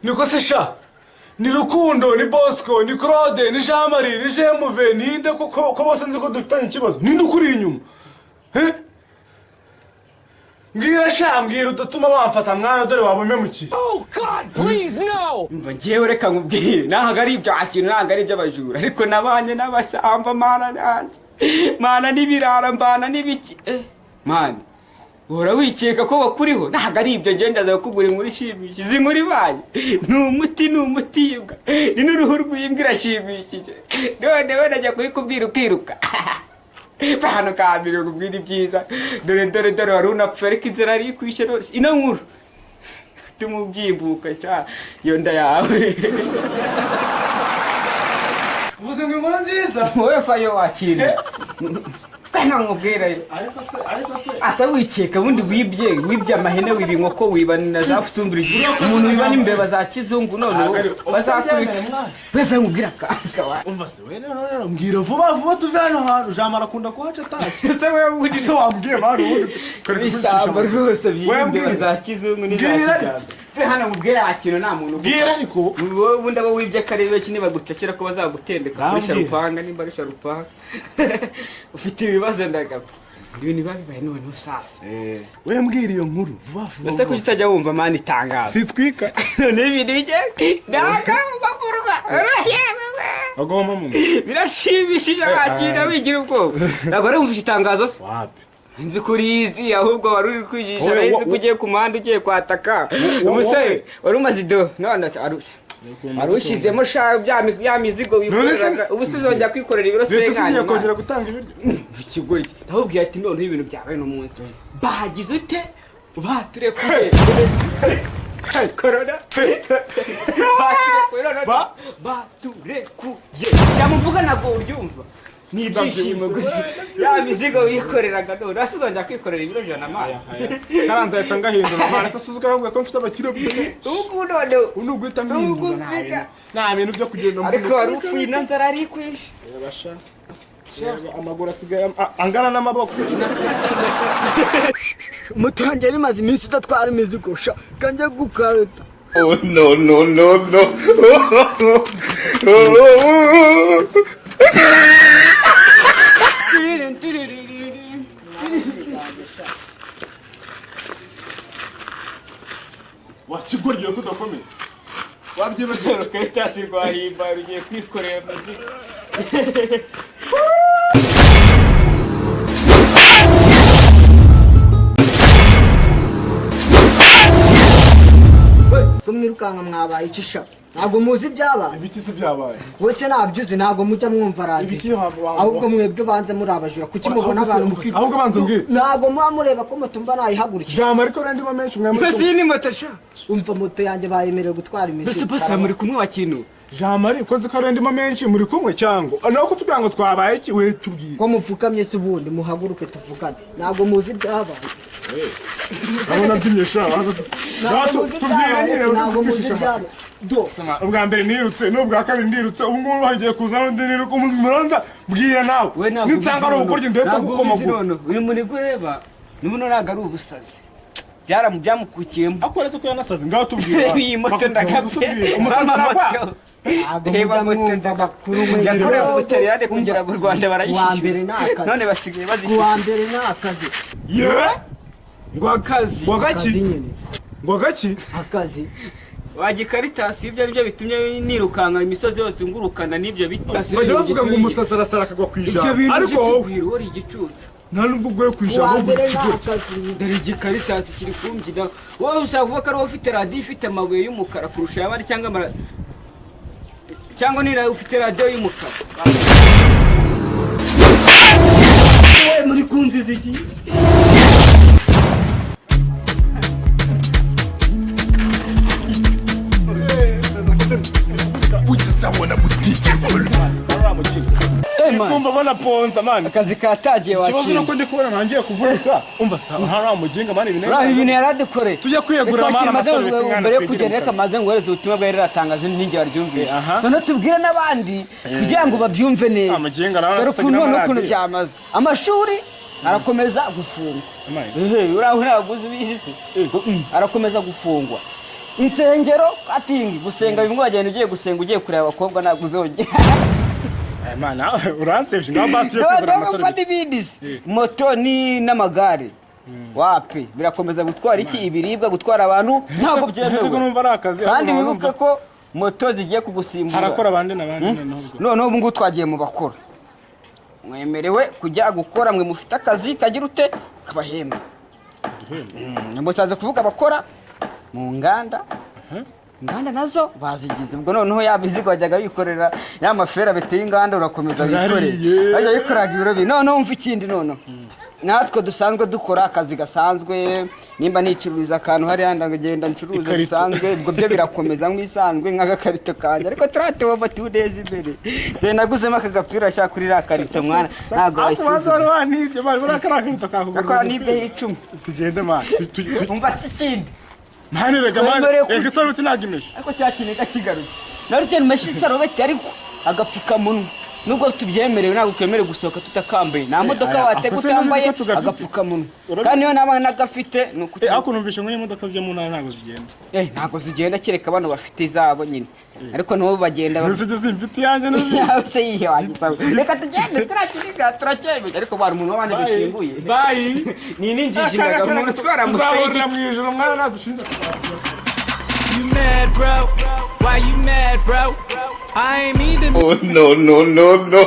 Niko se sha, ni Rukundo, ni Bosco, ni Claude, ni Jean Marie, ni Jemuve, ninde koko ko bose nzi ko dufitanye ikibazo? Ninde ukuri inyuma? Eh? Mbwira sha, mbwira udatuma bamfata mwana, dore waba umpemukiye. Umva, njyewe reka nkubwire, ntabwo ari ibya kintu, ntabwo ari iby'abajura, ariko nabanye n'abasamba, mana nanjye, mana n'ibirara, mbana n'ibiki, man, uhora wikeka ko bakuriho. Ntabwo ari ibyo. Ngenda ndaza kukugura inkuru ishimishije. Izi nkuru ibaye ni umuti, ni umutibwa, ni n'uruhu rw'imbwa, irashimishije. None we najya kuyikubwira ukiruka. Va hano kambere nkubwire ibyiza. Dore, dore, dore, wari unapfa, ariko inzara yari ikwishe. None ino nkuru tuma ubyimbuka cya iyo nda yawe. Uvuze ngo inkuru nziza? Wowe fayo wakira kana nkubwira. Ariko se Asa wikeka ubundi wibye amahene, wiba inkoko, wiba na za fusumbiri, umuntu wiba n'imbeba za kizungu, none ubu bazakwica. We fayo, nkubwira akaka. Umva se we, none mbwira vuba vuba tuve hano hantu. Jean arakunda kuhaca atashye. Ese wewe ubundi Ese wambwiye mwana, ubundi kari ishyamba rwose by'imbeba za kizungu n'iza Mbwira. kijyambere. Ve hano nkubwire, nta kintu, nta muntu. Mbwira ariko. Wowe ubundi abo wibye ko ari benshi, nibagucakira ko bazagutendeka kuri Bambwira. sharupanga, nimba ari sharupanga, ufite ibibazo, ndagapfa. Ibintu biba bibaye noneho sasa. We, mbwira iyo nkuru vuba vuba. Ese kuki utajya wumva, man, itangazo? Sitwika. Noneho ibintu bigiye ndagapfurwa. Agomba mu Birashimishije, wakira wigira ubwoba. Ntabwo wari wumvise itangazo se? Wapi. Nzi ko urizi, ahubwo wari uri kwijisha. Wowe, Nari nzi ko ugiye ku muhanda, ugiye kwataka umusore wari umaze ido, none wari ushyizemo sha ya mizigo wikoreraga. Ubu se uzongera kwikorera ibiro Leta zigiye senkani? Kongera gutanga ibiryo. Ikigoryi, ndababwiye ati noneho ibintu byabaye uno munsi, bagize ute, baturekuye korona, baturekuye none. Baturekuye, ijambo mvuga ntabwo uryumva, ni ibyishimo gusa. Ya mizigo wikoreraga, none hasi uzongera kwikorera ibiro 100, man? Karanze ahita ngahindura, man. Se suzuka aravuga ko mfite abakiriya. Ubu none Ubu ni uguhita Ubu mpindura, nta mfite. nta bintu byo kugenda. Ariko wari upfuye, ino nzara arikwishe. Reba sha. Reba, amaguru asigaye angana n'amaboko. Moto yanjye yari imaze iminsi idatwara imizigo sha, kanjya gukarita. Oh no, no, no, no. Wakigoryi ko udakomeye, wabyibagiwe. Rukaritasi rwahimba rugiye kwikorera imizigo. We ko mwirukanka, mwabaye iki sha? Ntabwo muzi ibyabaye? Ibiki se byabaye? Wese ntabyuzi, ntabwo mujya mwumva radiyo. Ibiki Ahubwo mwebwe banze muri abajura, kuki mubona Ahubwo se- abantu mukwiba? Ahubwo banza umbwire. Ntabwo muba mureba ko moto mba nayihagurukije? Jama, ariko rero ndimo menshi mwe muri Mbese iyi ni moto sha? Umva, moto yanjye bayemerewe gutwara Mbese imizigo. bose muri kumwe wa kintu? Jama, ariko nzi ko ari ndimo menshi, muri kumwe cyangwa naho kutubwira ngo twabaye iki? We tubwire. Ko mupfukamye se ubundi? Muhaguruke tuvugane, ntabwo muzi ibyabaye. Urabona byimye sha. Ntabwo muzi Tubwire ibyabaye nyine. se, ntabwo muzi Kwishisha ibyabaye amatsiko. Do. Ubwa mbere nirutse, n'ubwa kabiri ndirutse, ubu ngubu hagiye kuza n'undi niruka umuranza. Bwira nawe. We ntabwo Ninsanga ari ubukoryo, ndahita ntabwo ubizi. gukomagura. None uyu munigo ureba n'ubuno ntabwo ari ubusazi, byamukukiyemo. Ariko uretse ko yanasaze, ngaho tubwira. Iyi moto ndakapfe. Umusazi aragwa. Ntabwo Reba mujya moto. mwumva abakuru mwe. Yakorewe mu Butaliyani kugera mu Rwanda Uwa mbere barayishyura. ni akazi. None basigaye Ku wa bazishyura. mbere ni akazi. Ye? Ngo akazi. Ngo Akazi gaki? nyine. Ngo gaki? Akazi. Wagikaritasi, ibyo ari byo bitumye nirukanka imisozi yose ngurukana n'ibyo biti. Bajya bavuga ngo umusazi arasara akagwa ku Ibyo ijambo, bintu ariko wowe byitubwira uri igicucu. Nta nubwo uguye ku Uwa ijambo, ahubwo mbere ni ikigo. akazi. Dore igikaritasi kiri kumbyina. Wowe ushaka kuvuga ko ari wowe ufite radiyo ifite amabuye y'umukara kurusha ay'abandi, cyangwa cyangwa niba ufite radiyo y'umukara? We, muri kumviza iki? Kumva banaponza, man. Akazi katagiye. Ikibazo Wakira. nuko ndi kubona ntangiye kuvunika. Umva sa, nta muginga, man, ibintu Uriya ibintu yaradukoreye. Tujya kwiyegurira, Reka man, maze amasaro bita ingana mbere yo twigire kugenda, mu reka kazi. maze nguhereze ubutumwa bwa riratangazo n'inkingi waryumvise. Aha. Noneho tubwire n'abandi kugira ngo babyumve neza. Amaginga nawe Dore tutagira ukuntu noneho ukuntu amaradiyo. byamaze, amashuri arakomeza gufungwa. Amaye. Ehe, uriya ntabwo uzi ubizi se? Arakomeza gufungwa. Insengero atingi gusenga bimwe, wagenda ugiye gusenga, ugiye kureba abakobwa, ntabwo uzongera. Aya mana, uransebye. Ngaho basi tugiye kwizana Noneho mfata amasarubeti. ibindi se. Moto ni n'amagare wapi, birakomeza gutwara iki, ibiribwa, gutwara abantu ntabwo Ese ko byemewe. numva ari akazi? Kandi ariko wibuke ko moto zigiye kugusimbura. Harakora abandi n'abandi noneho ubwo. Noneho ubu ngubu twagiye mu bakora, mwemerewe kujya gukora, mwe mufite akazi kagira ute, kabahemba. Musaza kuvuga abakora mu nganda, inganda nazo bazigize ubwo. Noneho ya mizigo bajyaga bikorera, ya mafera biteye inganda, urakomeza wikorere. Zirariye. Bajya bikoraga ibiro bibiri. Noneho wumva ikindi, noneho natwe dusanzwe dukora akazi gasanzwe, nimba nicururiza akantu hariya, ndagenda ncuruza Ikarito. bisanzwe, ubwo byo birakomeza nk'isanzwe nk'agakarito kanjye. Ariko turatewe 2 days imbere, dore naguzemo aka gapira ashaka kuri iriya karito, mwana, ntabwo Ariko baza bayisuzuma. wari wanibye bari buriya kariya karito kakugurira. Gakora n'ibyo icumi. Tugende man. Umva si ikindi. Man, rega man. Twemerewe Rega, isarubeti ntabwo imeshe. Ariko cya kintu kigarutse nari cyane meshe isarubeti, ariko agapfukamunwa, nubwo tubyemerewe, ntabwo twemerewe gusohoka tutakambaye. Nta modoka Aya, watega ako se nubizi utambaye ko tugafite? agapfukamunwa. Kandi niyo naba nagafite ni ukuki? Ariko numvishe ngo n'imodoka zijya mu ntara ntabwo zigenda. Ntabwo zigenda, kereka bano bafite izabo nyine, ariko nabo bagenda Ntizijye zimfite iyanjye n'uzi. Yawe se yihe wagisaba? Reka tugende, turakiniga, turacyemeye, ariko bari umuntu w'abandi bishinguye. Bye. Ni n'injiji ndaga umuntu utwara moto Tuzahurira y'igiti. mu ijoro, mwana, nadushinja. You mad, bro? Why you mad, bro? I ain't mean to Oh, no, no, no, no.